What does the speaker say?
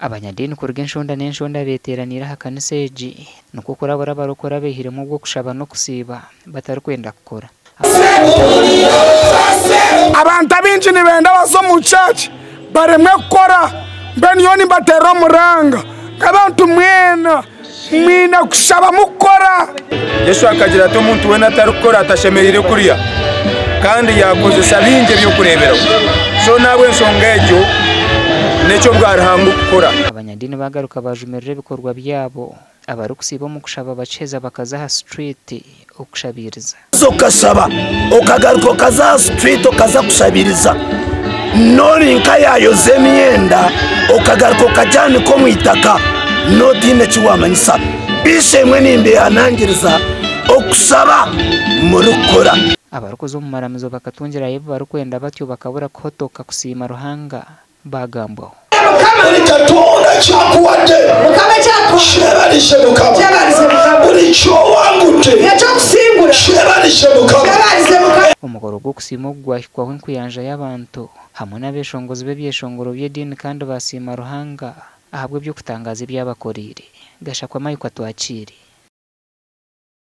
Abanyadiini kuruga enshonda n'enshonda beeteeraniire aha kanisa egi nikwo kurabura abarokore abaihiremu ogw'okushaba n'okusiiba batarikwenda kukora. Abantu abaingi nibenda baze omu church baremwe kukora mbwenu nyowe nimbaterera omuranga ngu abantu mwena mwine kushaba mukukora. Yesu akagira ati, Omuntu weena atarikukora tashemereire kurya, kandi yaakozesa bingi eby'okureeberaho. So n'ahabw'enshonga egyo, n'eky'obwaruhanga okukora. Abanyadiini baagaruka baajumirira ebikorwa byabo. Abarikusiiba omu kushaba bakiheza bakaza aha siturwiti okushabiiriza. Waza okashaba okagaruka okaza aha siturwiti okaza kushabiiriza n'ori nka yaayoza emyenda okagaruka okagyanika omu itaka n'otaine eki waamanyisa. B'eishe-emwe nimbeehanangiriza okushaba murikukora. Abarikuza omu maramizo bakatungirayo ebi barikwenda batyo bakabura kuhotoka kusiima Ruhanga. Baagambwaho. Buri Katonda ekyakuwadde kyebalize Mukama. Buli kyowangudde kyebalize Mukama. Omukoro gw'okusiima ogu gwahikwaho enkuyanja y'abantu hamwe n'abeshongozi b'ebyeshongoro by'ediini kandi baasiima Ruhanga ahabw'eby'okutangaaza ebi abakoreire. Gashakwa Mike Atwakiire.